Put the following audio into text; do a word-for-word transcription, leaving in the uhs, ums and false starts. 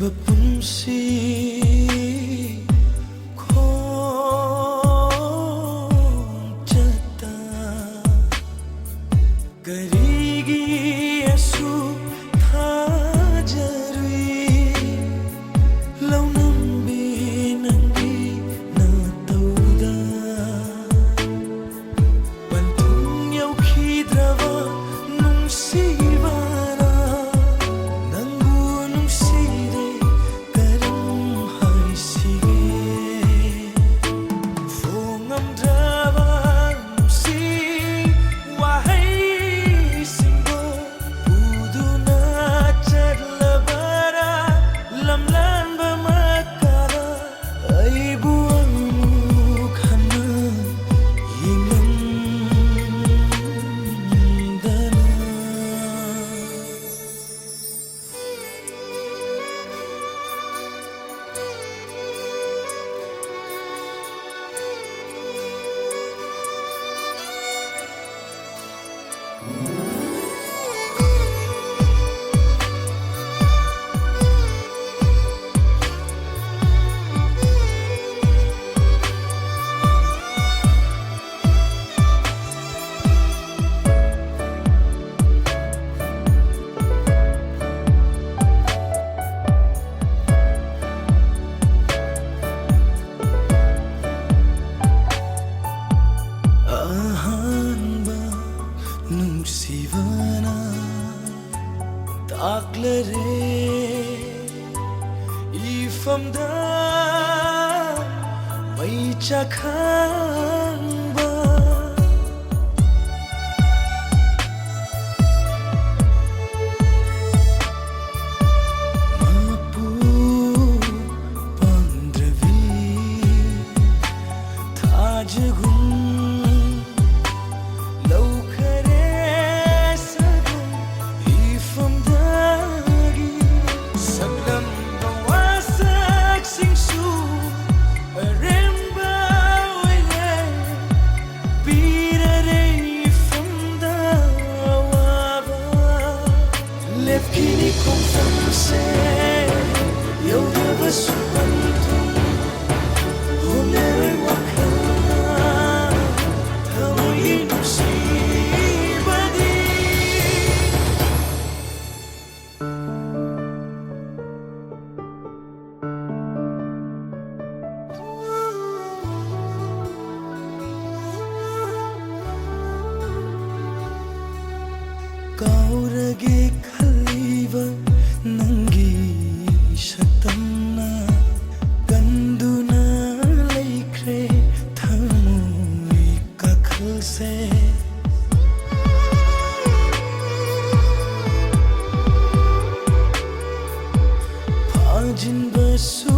ꯄꯨꯟꯁꯤ ꯈꯣꯡꯆꯠꯇ ꯀꯔꯤꯒꯤ ꯑꯁꯨꯛ ꯊꯥꯖꯔꯨꯏ? ꯂꯧꯅꯝꯕꯤ ꯅꯪꯒꯤ ꯅꯇꯧꯗ ꯄꯟꯊꯨꯡ ꯌꯧꯈꯤꯗ꯭ꯔꯕ ꯅꯨꯡꯁꯤꯕꯅ ꯅꯪꯕꯨ ꯅꯨꯡꯁꯤꯔꯦ ꯀꯔꯝ ꯍꯥꯏꯁꯤꯒꯦ? ꯐꯣꯡꯉꯝꯗ꯭ꯔꯕ ꯅꯨꯡꯁꯤ ꯋꯥꯍꯩꯁꯤꯡꯗꯣ ꯄꯨꯗꯨꯅ ꯆꯠꯂꯕꯔꯥ ꯂꯝꯂꯥꯟꯕ ꯃꯀꯥꯗ? ꯑꯩꯕꯨ ꯑꯃꯨꯛ ꯍꯟꯅ ꯌꯦꯡꯂꯝꯗꯅ꯫ ꯑꯍꯥꯟꯕ ꯅꯨꯡꯁꯤꯕꯅ ꯇꯥꯛꯂꯔꯦ ꯏꯐꯝꯗ ꯃꯩ ꯆꯥꯛꯈꯪꯕ꯫ ꯃꯄꯨ ꯄꯥꯝꯗ꯭ꯔꯕꯤ ꯊꯥꯖꯒꯨꯝ ꯂꯧꯈꯔꯦ ꯁꯒꯨꯝ ꯏꯐꯝꯗꯒꯤ꯫ ꯁꯛꯂꯝꯕ ꯋꯥꯁꯛꯁꯤꯡꯁꯨ ꯑꯔꯦꯝꯕ ꯑꯣꯏꯔꯦ꯫ ꯁꯨꯕꯟꯊꯨꯡ ꯍꯣꯡꯂꯔꯣꯏ ꯋꯥꯈꯜꯅ ꯊꯃꯣꯏꯒꯤ ꯅꯨꯡꯁꯤꯕꯗꯤ꯫ ꯀꯥꯎꯔꯒꯦ ꯈꯜꯂꯤꯕ ꯅꯪꯒꯤ ꯁꯛꯇꯝꯅ ꯀꯟꯗꯨꯅ ꯂꯩꯈ꯭ꯔꯦ ꯊꯃꯣꯏ ꯀꯥꯈꯜꯁꯦ꯫ ꯐꯥꯖꯤꯟꯕꯁꯨ